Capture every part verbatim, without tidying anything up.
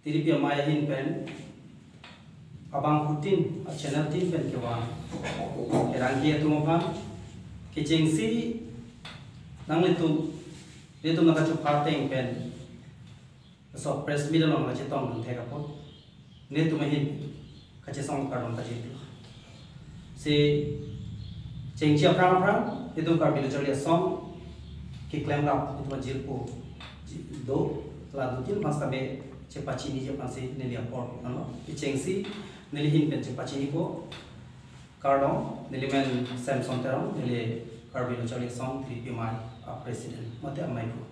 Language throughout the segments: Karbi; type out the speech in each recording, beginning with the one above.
Tiripi amei ahin pen abangphutin a channel tin pen kevang kerang ke atum aphan kechengsi nanglitum, nelitum nangkachupha ateng pen so press meet along kachetong dun thek apot nelitum ahin kachesong kardom kachiplo. Si chengchi aphrang aphrang itum Karbi Lo Charli Asong keklem rap itum ajirpo do, la dutin aphan sitame chepachiniji aphansi neli apor ano. Kechengsi neli ahin pen chepachinipo. Kardom, neli men Samson Terang, neli Karbi Lo Charli Asong Tiripi amei a president mate amei ko.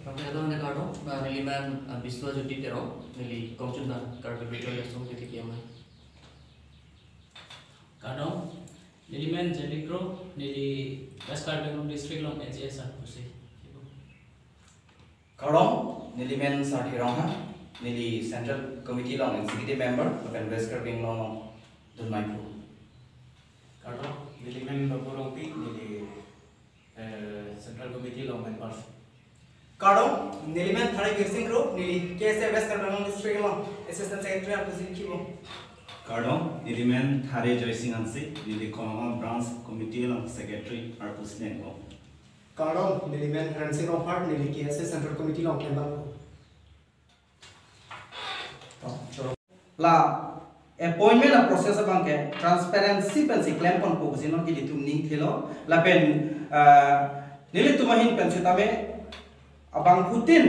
Kardom, kardom, neli men, ah, Biswajyoti Terang, neli Kongchunda Karbi Lo Charli Asong Tiripi amei. Kardom, neli men Jelly Kro, neli West Karbi Anglong District along H A S arpu si. Kardom, neli men Sarthi Ronghang, neli Central Committee along Executive Member, lapen West Karbi Anglong along dunmai phu. Kardom, neli men Babu Rongpi, neli, eh, Central Committee along Member. Kardom, neli men Thare Girsing Kro, neli K S A West Karbi Anglong District along Assistant Secretary arpu si kibo. Kardom, neli men Thare Joysing Hanse, neli Kolonga Branch Committee along Secretary arpu si nengbo. Kardom, neli men Rensing Rongphar, neli K S A Central Committee along Member. La appointment a process abang ke transparency pensi klemponpo pusi non ke nelitum ning thelo. Lapen, ah, nelitum ahin pen sitame abangphutin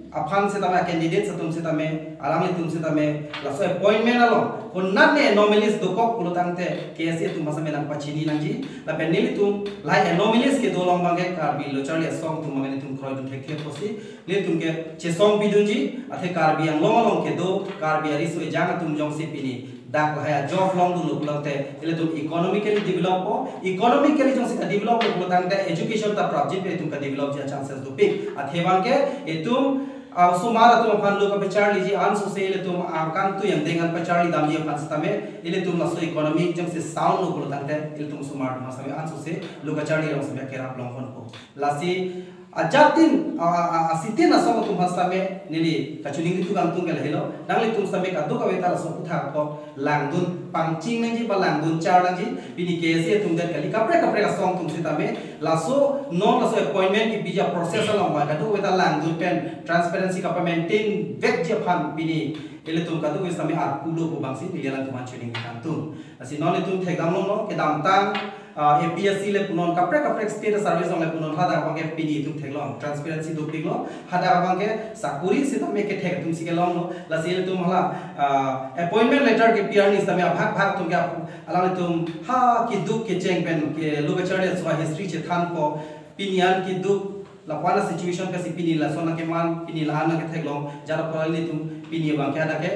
aphan sitame a candidate atum sitame alanglitum sitame laso appointment along konat ne anomalies dokok pulo tangte K S A atum aphan sitame nangpachini nangji. Lapen nelitum lahai anomalies kedo along abang ke Karbi Lo Charli Asong atum abang ke nelitum kroidun thekthe pusi nelitum ke chesong pidunji, athe Karbi Anglong along kedo Karbi ariso ejang atum jongsi pini dak lahai a job longdunlo pulo tangte ilitum economically develop po, economically jongsi kadevelop lo pulo tangte education ta prapjin pen itum kadevelopji a chances dopik. Athe abang ke itum, ah, osomar atum aphan lo kapacharliji ansose ilitum angkang tu yang dengan pacharli damji aphan sitame ilitum laso economy jongsi sound lo pulo tangte ilitum osomar atum sitame ansose lo kacharli along sitame kerap longponpo. Lasi ajatin, a, a, a, asitin asong atum aphan sitame neli kachiningri tu kangtung ke lahelo, nanglitum sitame kadokave ta laso aphuthak apot langdun pangching nangji ba langdun char nangji, pini K S A atum det kali, kaprek kaprek asong atum sitame laso non laso appointment kepiji a process along ba kadokave ta langdun pen transparency kapa-maintain vekji aphan pini ilitum kadokave sitame arpu lo pu abangsi neli alangtum aphan chiningri kangtung. Lasi non itum thekdam longlo, kedamtang, ah, A P S C le punon, kaprek kaprek state service along le punon, hadak abang ke pini itum theklong, transparency dopiklo, hadak abang ke sakuri sitame kethek atum si kelonglo, lasi itum hala, ah, appointment letter kepi arni sitame abhag bhag atum ke ap-, alanglitum ha keduk kecheng pen ke lo kacharli aso a history chethanpo, pini an keduk lapu-an a situation ke si pini lason nangkeman, pini la-an nangketheklong, jara pura ilitum pini abang ke hadak ke,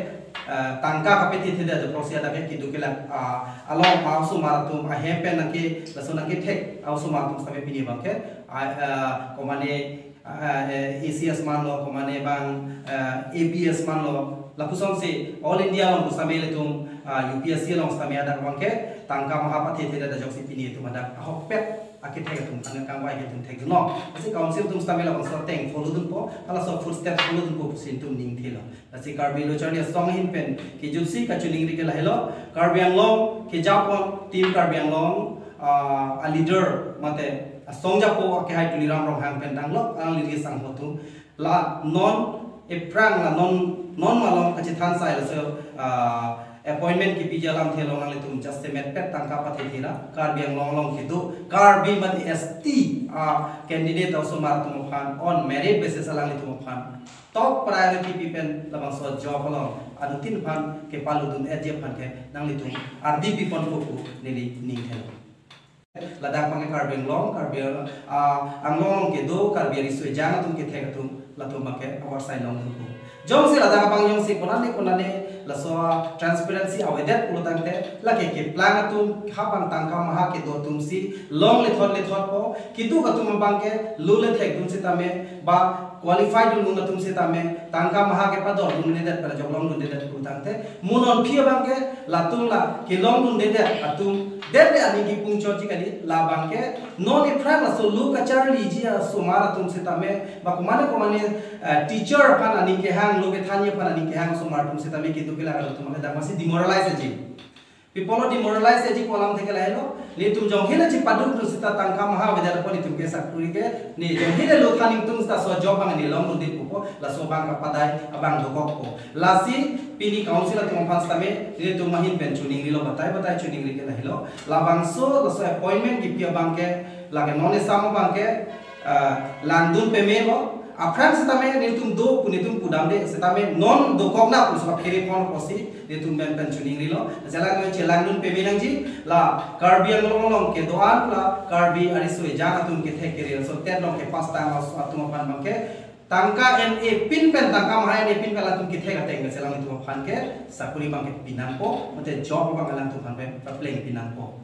eh, tangka kapethe theda ajo prosi hadak ke keduk kelak, ah, along a osomar atum ahem pen nangke lason nangkethek a osomar atum sitame pini abang ke, ah, eh, komane, ah, eh, A C S manlo, komane abang, eh, A P S manlo, lapuson si All India along pu sitame ilitum, ah, U P S C along sitame hadak abang ke tangka maha pathe theda ajoksi pini itum hadak ahokpet akethek atum aphan kangvai ke itum thekdunlo. Lasi council atum sitame labangso ateng follow dunpo, halaso footstep follow dunpo pusi itum ning thelo. Lasi Karbi Lo Charli Asong ahin pen kejutsi kachiningri ke lahelo, Karbi Anglong kejapon, Team Karbi Anglong, ah, a leader mate asong japo akehai Tuliram Ronghang pen tanglo, alangli sangho atum. La non ephrang la non, non malom kachethan sai laso, ah, appointment kepiji alamthe along nanglitum jasemet pet tangka pathe thera, Karbi Anglong along kedo Karbi mate S T, ah, candidate osomar atum aphan on merit basis alanglitum aphan top priority pi pen labangso job along anutin aphan kepaludun-etji aphan ke nanglitum ardi piponpo pu neli ning thelo. Ladak abang ke Karbi Anglong, Karbi, ah, Anglong along kedo Karbi ariso ejang atum kethek atum, latum abang ke awar sai longdunpo. Jongsi ladak abang jongsi konane konane laso transparency avedet pulo tangte, lake keplang atum ha abang tangka maha kedo atum si long lethot lethotpo, keduk atum abang ke lo le thekdun sitame ba qualified dunlun atum setame tangka maha kepador dundedet pada joklong dundedet pu tangte, mo non aphi abangke latum la kelong dundedet atum det le aning kipung chotji kali. Labangke non aphrang laso lo kacharliji asomar atum setame ba komane komane, eh, teacher aphan aning kehang, lo kethanji aphan aning kehang asomar atum setame kedo kelak atum abang ke damsi demoralize ji. Pi apotlo demoralize ji pu alam athe ke lahelo, netum jong hile chepaduk dun seta tangka maha avedet apot netum ke sakuri ke, ne jong hile lo than ingtung seta laso job abang ne long dunde pupo, laso abang kapadai abang dokokpo. Lasi pini council atum aphan setame netum ahin pen choningrilo, batai batai choningri ke lahelo. Labangso laso appointment kipi abangke lake non esam abangke, ah, langdun pemelo. Aphrang setame netum do pu netum pudamde, setame non dokok na pu laso aphere pon apotsi netum pen pen choningrilo. Jalan nge chelangdun peme nangji, la Karbi Anglong along kedo-an la Karbi ariso ejang atum kethek kerel so tet long kepass tang atum aphan abangke tangka en-e pin pen, tangka maha en-e pin pen latum kethek ateng ke chelang netum aphan ke sakuri abangke pinangpo, mate job abang alangtum aphan pen papleng pinangpo.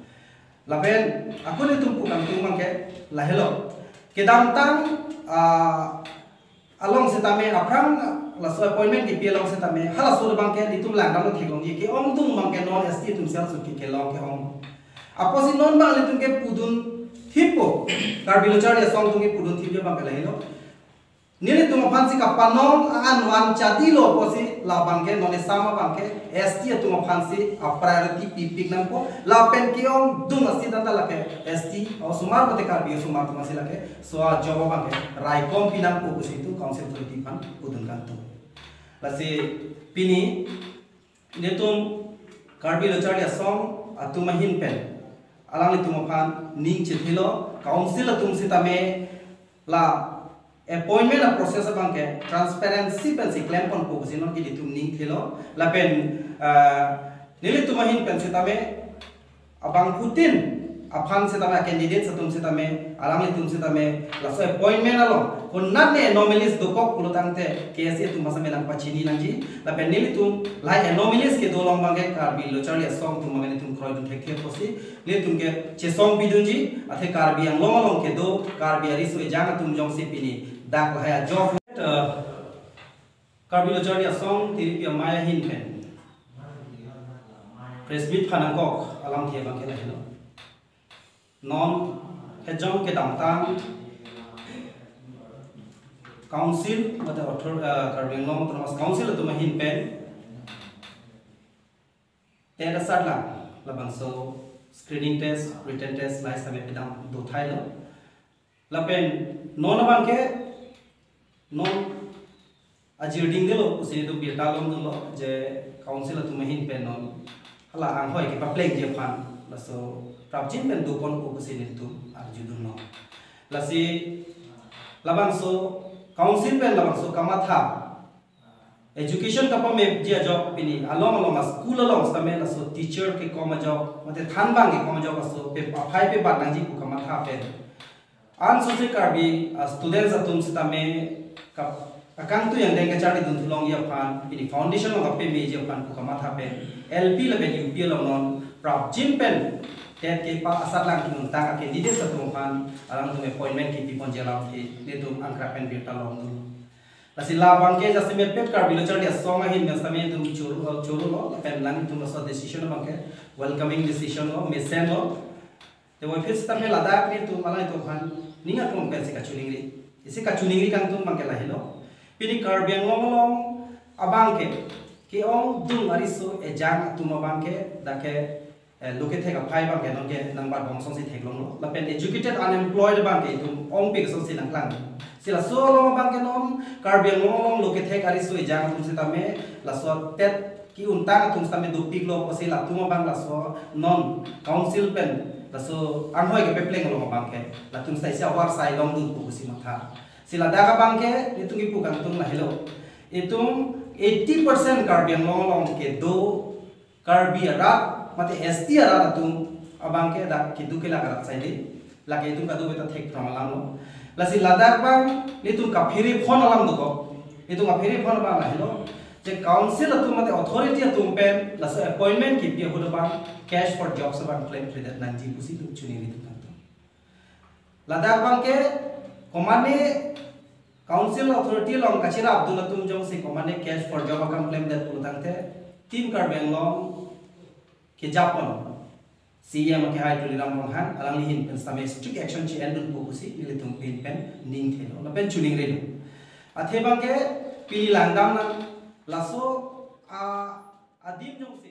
Lapen ako netum pu kangtung abangke lahelo. Kedamtang, ah, along setame aphrang laso appointment kipi along setame halaso abangke netum langdamlo theklongji ke-ongdung abangke non S T atum sel sut ke kelong ke-ong. Apotsi non abang netum ke pudun thippo, Karbi Lo Charli Asong atum ke pudun thippo abangke lahelo. Nelitum aphansi kapanong a-an van chadilo apotsi labangke non esam abangke S T atum aphansi a-priority pipik nangpo, lapen ke-ongdung asi tanta lake S T osomar mate Karbi osomar atum asi lake so a-job abangke raikom pinangpo pusi netum council authority aphan pudun kangtung. Lasi pini netum Karbi Lo Charli Asong atum ahin pen alanglitum aphan ning chethilo, council atum setame la appointment a-process abangke transparency pensi klemponpo pusi non ke netum ning thilo. Lapen, ah, nelitum ahin pen setame abangphutin aphan setame a-candidate atum setame alanglitum setame laso appointment along konat ne anomalies dokok pulo tangte K S A atum setame nangpachini nangji. Lapen nelitum lahai anomalies kedo along abangke Karbi Lo Charli Asong atum abangke netum kroidun thekthe apotsi netum ke chesong pidunji, athe Karbi Anglong along kedo Karbi ariso ejang atum jongsi pini dak lahai a-job, eh, Karbi Lo Charli Asong Tiripi Amei ahin pen press meet phanangkok alamthe abangke lahelo. Non hejong kedamtang council mate author, eh, Karbi Anglong Autonomous Council atum ahin pen TET asatlang labangso screening test, written test lahai setame pidam dothailo. Lapen non abangke non ajirding delo pusi netum birta longdunlo je council atum ahin pen non hala anghoi kepaplengji aphan laso prapjin pen doponpo pusi netum arjudunlo. Lasi labangso council pen labangso kamatha education kapamepji ajok pini along along a-school along setame laso teacher kekom ajok mate thanbang kekom ajok laso pe aphai pebat nangji pu kamatha pen an sose Karbi, ah, students atum setame kap akangtui angdeng kacharlidun thulongji aphan pini foundation along kapameji aphan pu kamatha pen L P lapen U P along non prapjin pen TET kepass asatlang kinuntang a-candidate atum aphan alangtum appointment kipiponji alamthe netum angkrak pen birta longdun. Lasi labangke jasemet pet Karbi Lo Charli Asong ahin pen setame netum choro, chorolo, lapen alangtum laso decision abangke welcoming decision lo, mesenlo. Te voiphit setame ladak netum alanglitum aphan ning aklong pensi kachiningri. Isi kachiningri kangtung abangke lahelo. Pini Karbi Anglong along abangke ke-ongdung ariso ejang atum abangke dak ke, eh, lo kethek aphai abangke nonke nangbat bong asonsi theklonglo. Lapen educated unemployed abangke itum ongpik asonsi nangklang. Si laso along abangke non Karbi Anglong along lo kethek ariso ejang atum setame laso TET ke-untang atum setame dopiklo pusi latum abang laso non council pen laso anghoi kepapleng along abangke latum seta isi awar sai longdunpo pusi matha. Si ladak abangke netum kipu kangtung lahelo. Itum eighty percent Karbi Anglong along kedo Karbi arat mate S T arat atum abangke dak kedo kelak arat saide. Lake itum kadokave ta thekphrang alamlo. Lasi ladak abang netum kaphere phon alam dokok. Itum kaphere phon abang lahelo je council atum mate authority atum pen laso appointment kipi ahut abang cash for jobs abang klemkledet nangji pusi itum chiningri tum kangtung. Ladak abangke komane Council authority along kachirapdun atum jongsi komatne cash for job akam klemdet pulo tangte, Team Karbi Anglong kejapon C E M akehai Tuliram Ronghang alangli ahin pen sitame strict action che-endunpo pusi nelitum ahin pen ning thelo lapen choningrilo. Athe abangke pini langdamnang, laso a adim jongsi